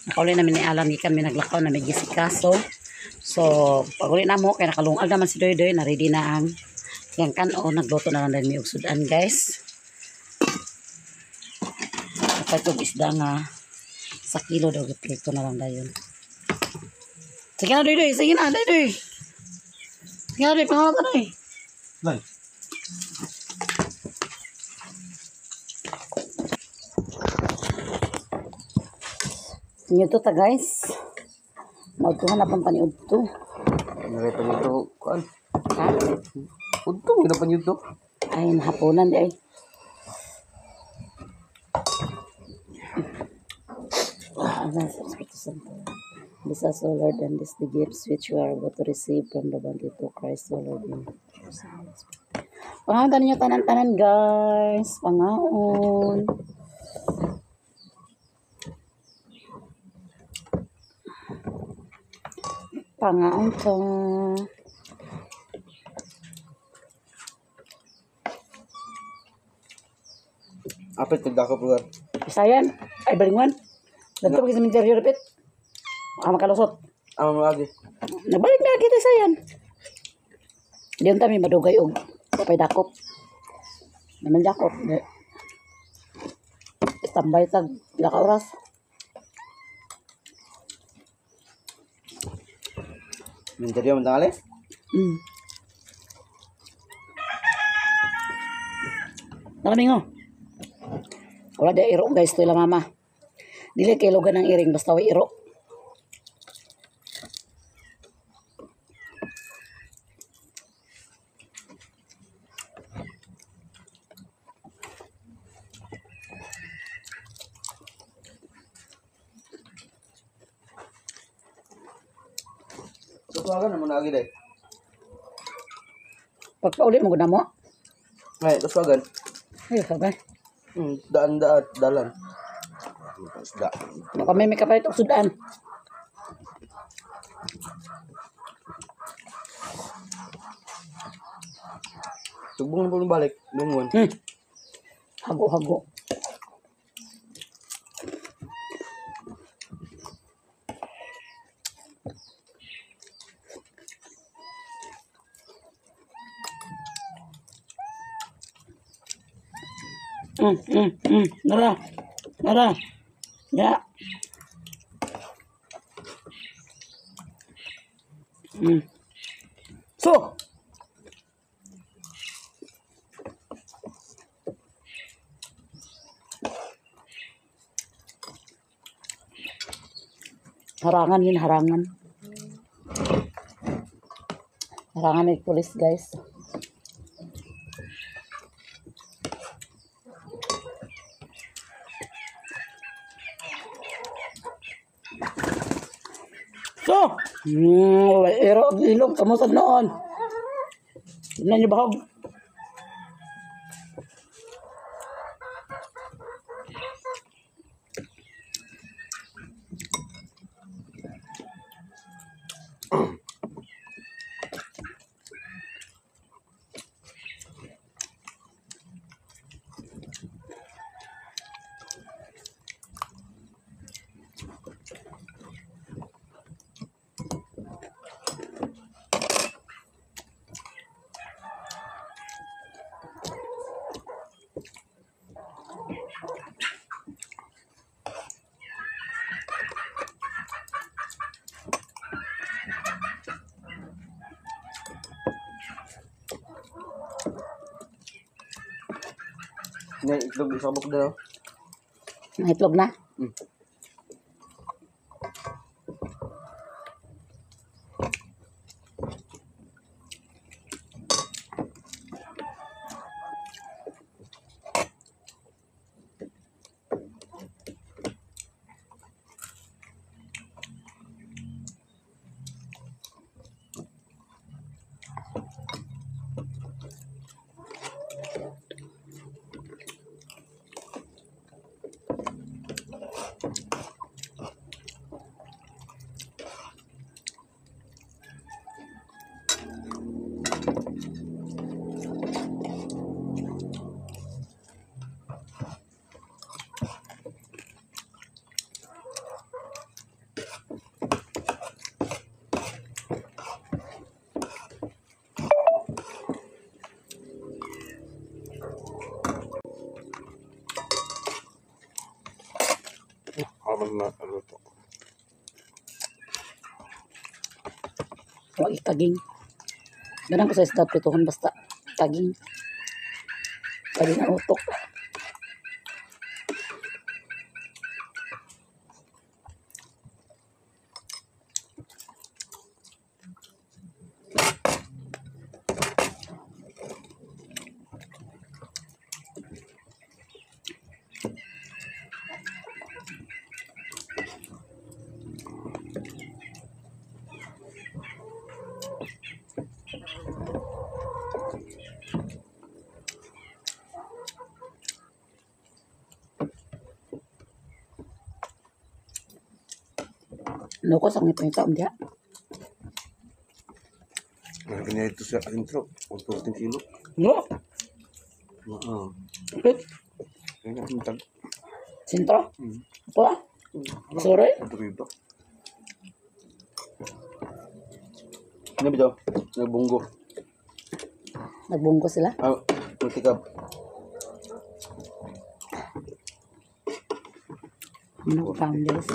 Nakauli namin ni Alan gikan mi naglakaw na may gisikaso. So, pag uli na mo kay nakalungag naman si Doy Doy, na ready na ang yang kan-o, nagluto na lang din mi og sudan, guys. Kapag og isda nga sa kilo daw giprito na lang dayon. Sige na, Doy Doy, sige na, Doy Doy. Sige na, Doy, pangalan ka, Doy. Nay. Inyo to ta, guys. Maudtuhan na pang paniud to. Nagay pa nito kuan. Ha? Udto gina pa nito. Ay, nahaponan di ay. This is, O Lord, and this the gifts which you are about to receive from the bounty to Christ, O Lord. In Pangaon ninyo tanan-tanan, guys. Pangaon. Pangaon ta. Apit kag dako lugar. Bisayan. Ay, balinguan. Dito pag sa cementerio, repeat. Baka makalusot. Amo mo agi. Nagbalik na kita sayan. Diyon ta may madugay og papay dakop. Naman dakop. Di. Tambay tag pila ka oras. Minteryo man tangale. Nakamingo. Wala di iro, guys, to ila mama. Dili kay lugan ng iring basta way iro. Tuwagan na mo na agi day. Pagpauli mo gud na mo. Ay, tuwagan. Ay, sabay. Daan daan dalan. Isda. Ano kami may kapalit og sudan. Sugbong na po balik. Dungon. Hago-hago. Nara. Nara. Ya. So. Harangan yun, harangan. Harangan ng police, guys. So, ero ilong kamusad noon. Tignan niyo bahog. Ngay itlog sa buk daw. May itlog na. Aman na luto. Wa taging. Ganang ko sa isda prituhon basta taging. Taging ang utok. Ano ko sa ngipin ito, dia. Kanya ito sa intro. 114 kilo. No. Oo. Okay. Kaya nga, Sintro? Ito ah. Sorry. Podrido. Ano ba ito? Nagbunggo. Nagbungko sila. Ah, multikab. Ano ko found guys.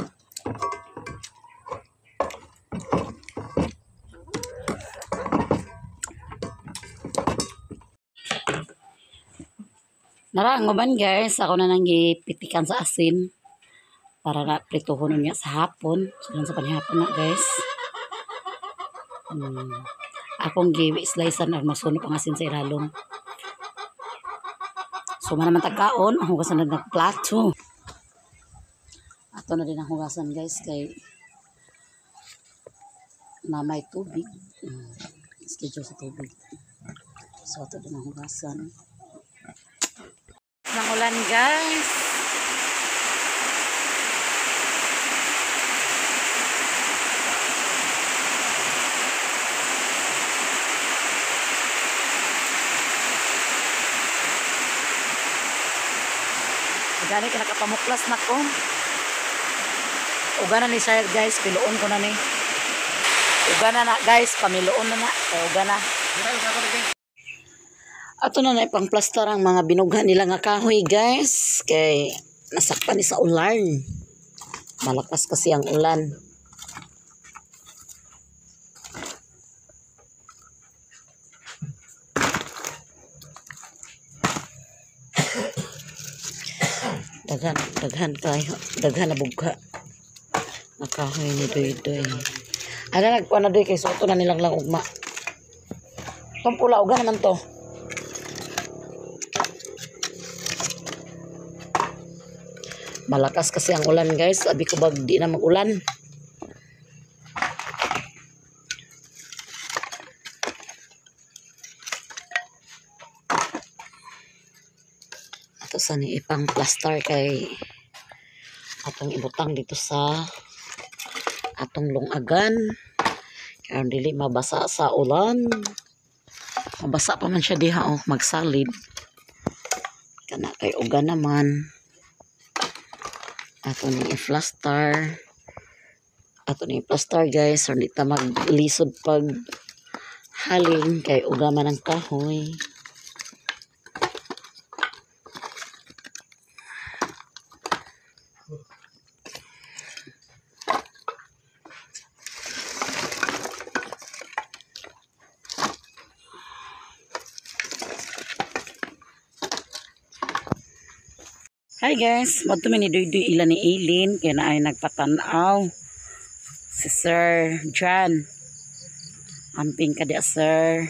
Nara, ang uban guys, ako na nang gipitikan sa asin para na prituhon niya sa hapon. So, sa panihapon na guys. Akong gi-slicean or masunog ang asin sa ilalong. So, man naman tagkaon, ang hugasan na ng plato. Ato na din ang hugasan guys kay na may tubig. Schedule sa tubig. So, ato din ang hugasan. Ng ulan guys. Gani ka nakapamuklas na ko. Uga na ni siya guys, piluon ko na ni. Uga na na guys, pamiluon na na. Kaya uga na. Ato na na ipang plaster ang mga binugha nila nga kahoy guys. Kay nasakpan ni sa ulan. Malakas kasi ang ulan. Daghan, daghan kayo. Daghan na bugha. Nga kahoy ni Doy Doy. Ano nagkuha na Doy kay suoto na nilang lang ugma. Itong pula, uga naman to. Malakas kasi ang ulan guys. Sabi ko bag di na mag-ulan. Ato sa ni ipang plaster kay atong ibutang dito sa atong lungagan. Kaya dili mabasa sa ulan. Mabasa pa man siya diha oh, magsalid. Kana kay uga naman. Ato ni i-plaster. Ato ni i-plaster guys, or di ta maglisod pag haling kay uga man ang kahoy. Hi guys, madto mi ni Duy-Duy ila ni Aileen kay naay nagpatan-aw si Sir John. Amping ka diya sir.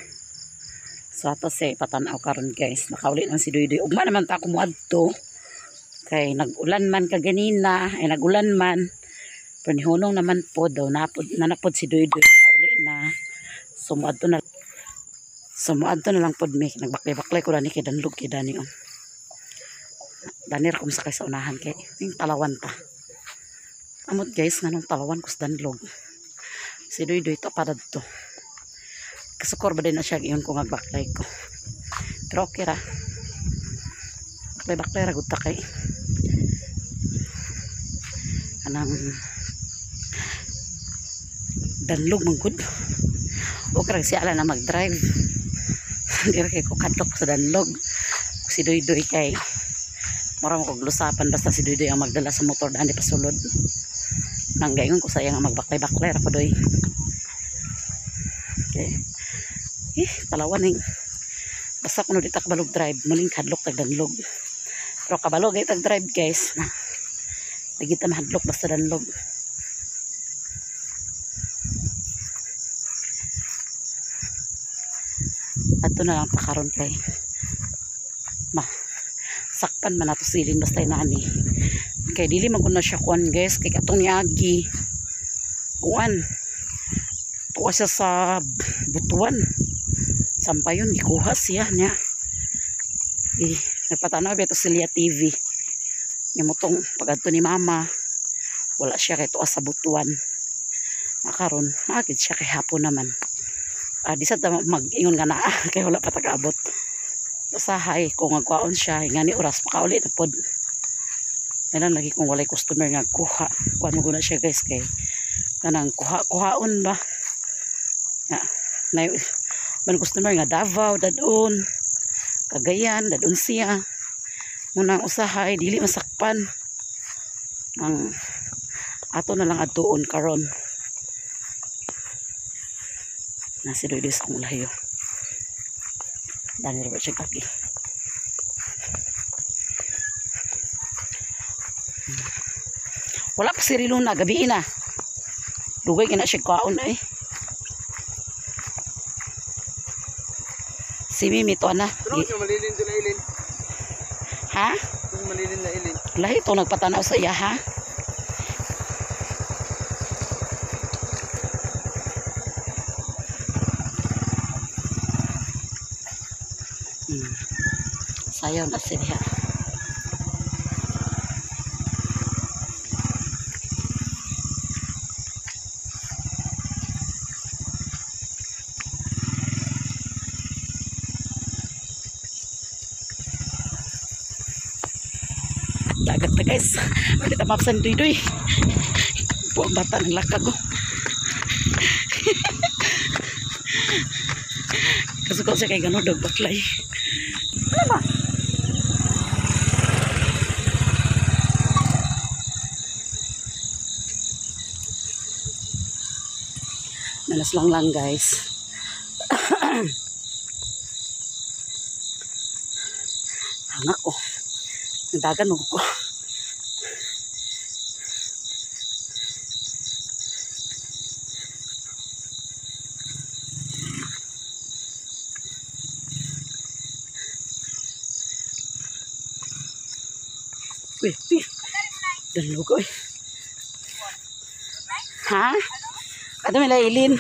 So ato siya ipatan-aw karon guys. Nakauli lang si Duy-Duy. Ugma naman ta ako moadto. Kay nag-ulan man kaganina, ay nag-ulan man. Pero nihunong naman po daw napod nanapod si Duy-Duy. Nakauli na. So moadto na. So moadto na lang pod mi. Nagbaklay-baklay ko dani kay danlog kay dani oh. Danir kung sakay sa unahan kay yung talawan ta. Amot guys nganong talawan kus danlog. Si Duy-Duy to pa dadto. Kasukor ba din na siya iyon ko magbaklay ko. Pero okay ra. Baklay-baklay ra gud ta kay anang danlog man gud. Okay ra siya ala na mag-drive. Di ra kay ko kadlok sa danlog. Si Duy-Duy kay Mura mo kog lusapan basta si Dudoy ang magdala sa motor dani pasulod. Nang gayon ko sayang ang magbaklay-baklay ra ko doy. Okay. Eh, palawan ning. Basta kuno di ta kabalog drive, muling kadlok tag danlog. Pero kabalog ay tag drive guys. Na. Di kita mahadlok basta danlog. Ato na lang pakaron kay ma sakpan man nato silin basta inani. Kay dili man kuno siya kuan guys kay katong niagi kuan. Tuwa siya sa Butuan. Sampayon gikuha siya niya. Eh, nagpatanaw ba ito si Lia TV. Yung mutong pagadto ni mama wala siya kay tuwa sa Butuan. Makaron, naagid siya kay hapon naman. Ah, di sa ta mag-ingon nga naa kay wala pa tagaabot. Usahay kung magkuhaon siya, ngani oras makauli na pod. Kailan lagi kung walay customer nga kuha. Kuha mo guna siya guys kay kanang kuha kuhaon ba. Ya, na man customer nga Davao dadon Cagayan dadon siya. Munang usahay dili masakpan. Ang ato na lang adtuon karon. Nasi Doy sa akong layo. Dani ra ba siya kaki. Wala pa si Riluna, gabi na. Dugay kina siya kaon ay. Si Mimi to na. Pero yung malilin doon na ilin. Ha? Yung malilin na ilin. Lahi to nagpatanaw sa iya ha. Hmm. Sayaw na siya. Dagat na guys. Ulit ang mapsan duy duy. Buong bata ng lakag ko. Kasuko siya kay gano'n dog baklay. Ano ba? Nalas lang lang guys. Hangak ko. Nagdagan mo ko. Uy, uy. Dalo ko eh. Ha? Ano may lailin?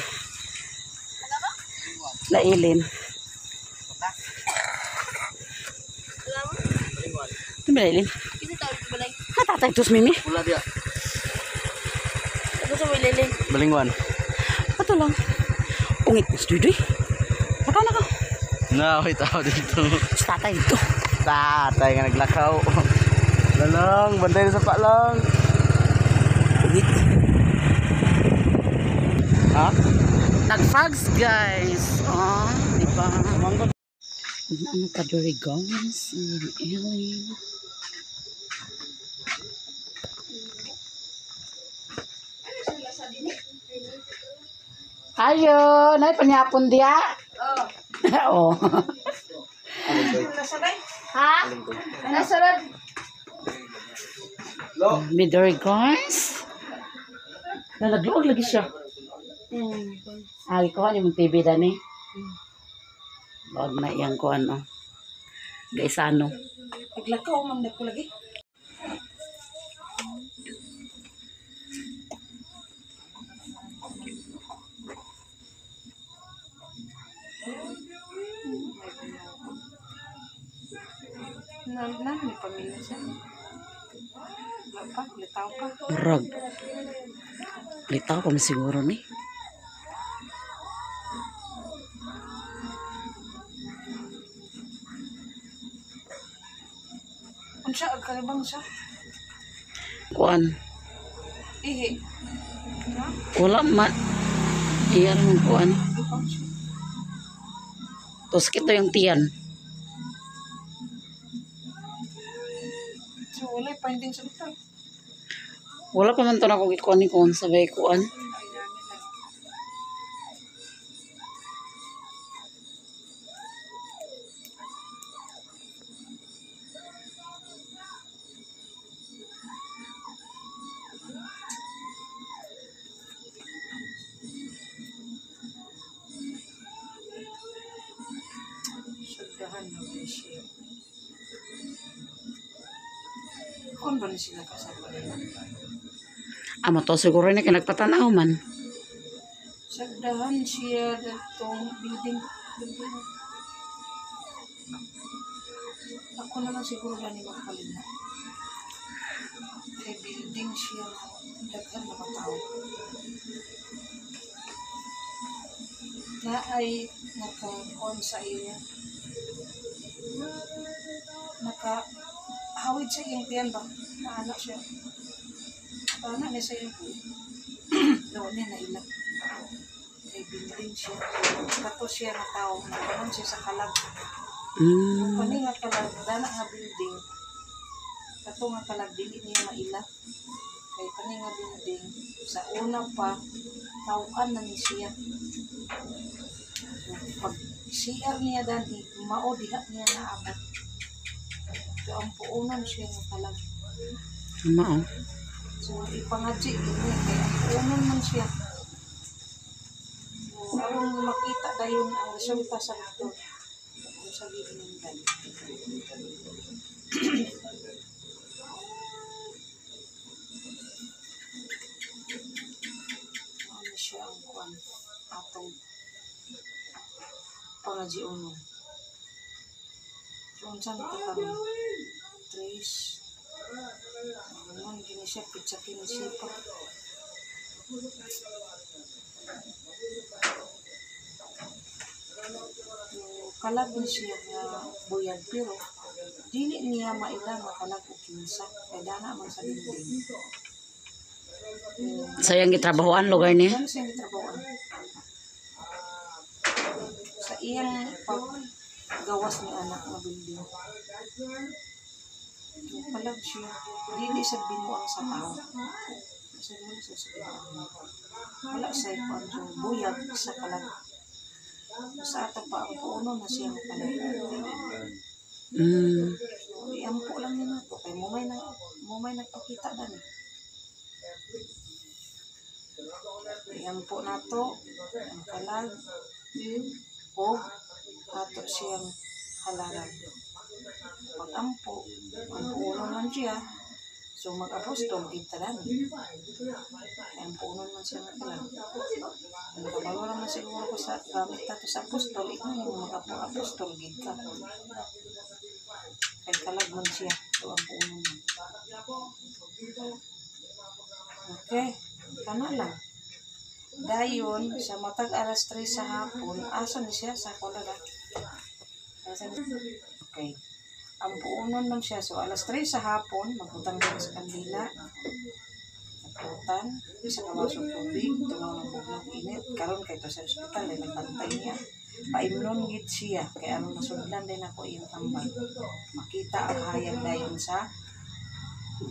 Lailin. Ano may lailin? Kasi tawag ko balay. Ha, tatay tos mimi. Wala dia. Ako sa may lele. Balingwan. Ato lang. Ungit na studio eh. Nakaw na ka. Na, may tao dito. Sa tatay ito. Tatay nga naglakaw. Lalang, bantay na sa palang. Ungit. Ha? Nag-frogs guys. Oh, di ba? Ano ka dori guys? Ang Ellen. Ayo, nay panyapon diya. Oo. Ha? Nasarad. Midori guys. Nalagluog lagi siya. Ay, kuha niyo mong TV dani. Wag na iyang kuha no. Gaisano. Paglakaw man na ko lagi. Na, na, may pamilya siya. Wala pa, litaw pa. Murag. Litaw pa man siguro ni. Unsa, ang kalibang siya. Kuan. Ihi. Wala man. Iyan mong kuan. Litaw siya. Tapos kito yung tiyan. Wala finding sa doktor. Wala pa man to na kung ikuan ni kuan sa bay kuan. Sagdahan na ba siya? Kung ba ni sila kasama nila? Amo to siguro ni kay nagpatanaw man. Sagdahan siya datong building. Building. Ako na lang siguro gani magpalina. Kay building siya. Daghan na tao. Na ay naka-on sa iya. Naka hawid sa iyang tiyan ba? Naana siya. Paana niya sa iyang tiyan. Daw niya nailap. Kay building siya. Kato siya nga tao. Nakaroon siya sa kalag. Kani nga kalag, dana nga building. Kato nga kalag, dili niya maila. Kay kani nga building, sa una pa, tawaan na ni siya. So, pag CR niya dani, mao diha niya naabot. So, ang puunan siya nga kalag. Mao. So, ipangadji gini kay ang puunan man siya. So, aron makita dayon ang resulta sa doktor. Kung sa gihinungdan. Ano siya ang kuan atong pangajiunon. So, unsa na to karon? Tres. Ano, gini siya, pizza kini siya pa. So, kalag ni siya nga buyag pero dili niya maila nga kalag og kinsa kay dana man sa building. Sayang gitrabahoan lugar niya. Ano siya gitrabahoan? Sa iyang paggawas ni anak nga building. So, kalag siya. Dili sa binuang sa tao. Kasi wala siya sa binuang. Wala siya kuan so buyag sa kalag. Sa ato pa ang puno na siya nga kalag. So, iampo lang niya nato kay mo may nagpakita dani. Iampo nato ang kalag o ato siyang halaran. Pag ampo, ang puno man siya. So mag-apostol gid ta dani. Ay, ang puno man siya nga kalag. Ang kabalo naman siguro ko sa gamit nato sa apostol, ikaw yung mag-apostol gid ka. Kay kalag man siya. So ang puno man. Okay, kana lang. Dayon, sa matag alas 3 sa hapon, asa ni siya sa kolera? Asa ni Okay. Ang puunon man siya. So, alas 3 sa hapon, magbutang din sa kandila. Nagputan, sa kawasong tubig, tumaw ng bugnog init. Karon kay to sa ospital, ay nagbantay niya. Paimnon gid siya, kay aron masudlan din ako iyang tambal. Makita ang hayag dayon sa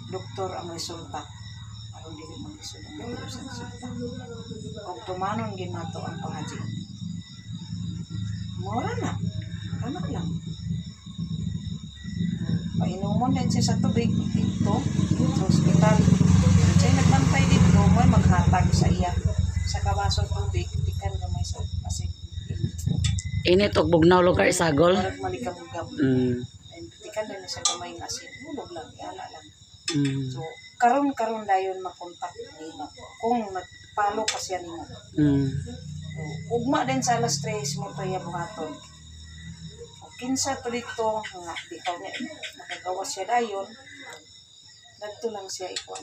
doktor ang resulta. Aron dili maglisod ang doktor sa resulta. Og tumanon gid nato ang pangaji. Mora na. Anak lang. Painumon din siya sa tubig dito sa ospital. Siya nagbantay dito, may maghatag sa iya. Sa kabasong tubig, tikan gamay sa asin. Init og bugnaw lugar isagol. Murag malikabugab. Ay, tikan din siya gamay nga asin. Hulog lang, iala lang. So, karon-karon dayon makontak nimo kung nagpalo pa siya nimo. So, ugma din sa alas 3 mo to iya buhaton. O kinsa to dito nga di ka niya makagawas siya dayon. Nagto lang siya ikuan.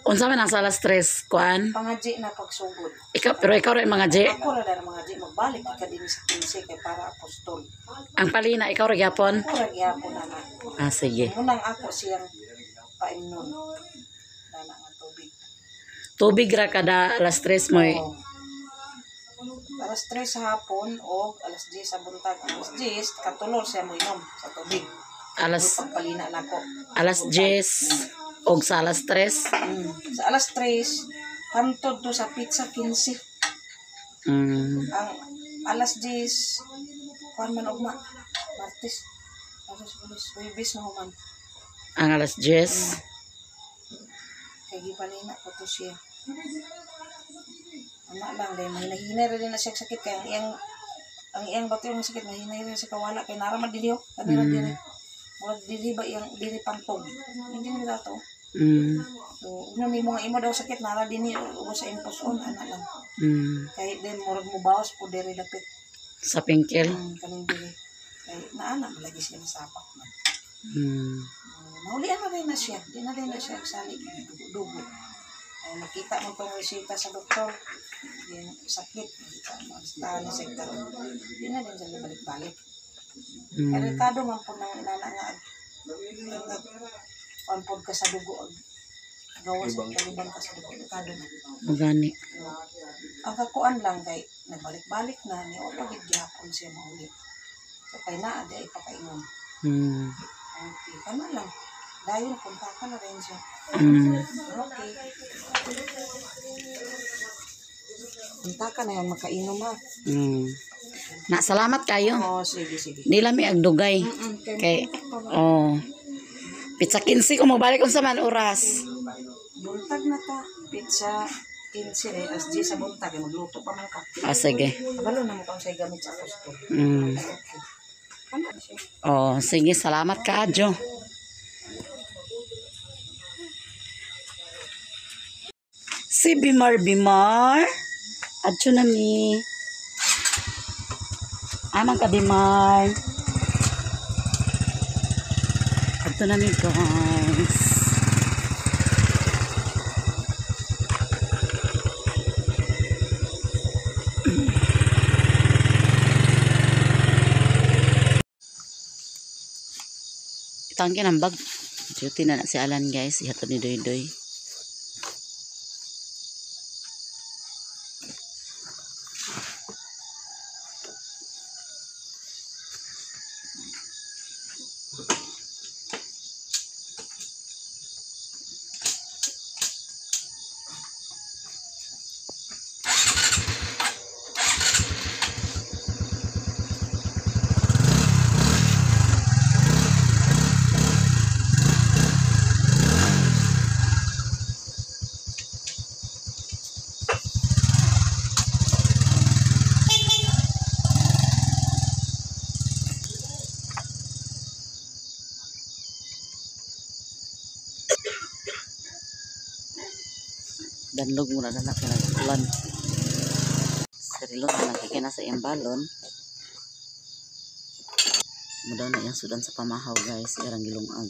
Unsa man ang sa alas 3 kuan? Pangadji na pagsugod. Ikaw pero ikaw rin mga G. Ako ra dara mga di magbalik ka din sa 15 kay para apostol. Ang palina ikaw ra gyapon. Ako ra gihapon na na. Ah sige. Munang ako siyang paimnon. Dana nga tubig. Tubig ra kada alas 3 mo. Oo. Alas 3 sa hapon o alas 10 sa buntag. Alas 10, katulor siya mo inom sa tubig. Alas Pagpalina nako. alas 10 og sa alas 3. Sa alas 3 hantod to sa pizza 15. Ang alas 10 kuan man ugma. Martes. Martes, Lunes, Huwebes na human. Ang alas 10. Kay gipalina ko to siya. Ana lang dahil mahinahinay ra din na siya sakit kay ang iyang bato yung sakit mahinay rin siya kawala kay nara man dinhi oh. Kanira diri. Murag diri ba iyang diri pantog. Hindi nila to. So, una ni mga imo daw sakit nara dinhi ubos sa imposon ana lang. Kay then murag mo bawas po diri dapit. Sa Pingkil. Kaning diri. Kay naana man lagi siya masapak man. Naulian na rin na siya. Di na rin na siya salig dugo. Ay, nakita mo itong resita sa doktor. Yung sakit. Nakita mo. Sa na sektor. Di na din siya balik-balik. Irritado man po ng inana nga. Pampod ka sa dugo. Gawas at kalibang ka sa dugo. Irritado na. Magani. Ang kakuan lang kay nagbalik-balik na ni o pagid gihapon siya mauli. So kay naa di ay pakaingon. Okay, kana lang. Dayon kontakan na rin siya. Okay. Kontakan na yan makainom ha. Na salamat kayo. Oo, sige, sige. Di lami ang dugay. Kay oh. Pizza 15 kung mobalik unsa man oras. Buntag na ta. Pizza 15 eh. As 10 sa buntag. Eh, magluto pa man ka. Ah, sige. Kabalo na mo kang say gamit sa apostol. Okay. Ano siya? Oh, sige, salamat ka, Adjo. Si Bimar Bimar. Adjo na mi. Amang ka Bimar. Adto na mi, guys. Tangkin ang bag. Duty na na si Alan, guys. Ihatod ni Doy Doy. Danlog muna na kay nag-ulan. Sarilo na lagi na sa iyang balon. Mudaw na iyang sudan sa pamahaw, guys. Irang gilungag.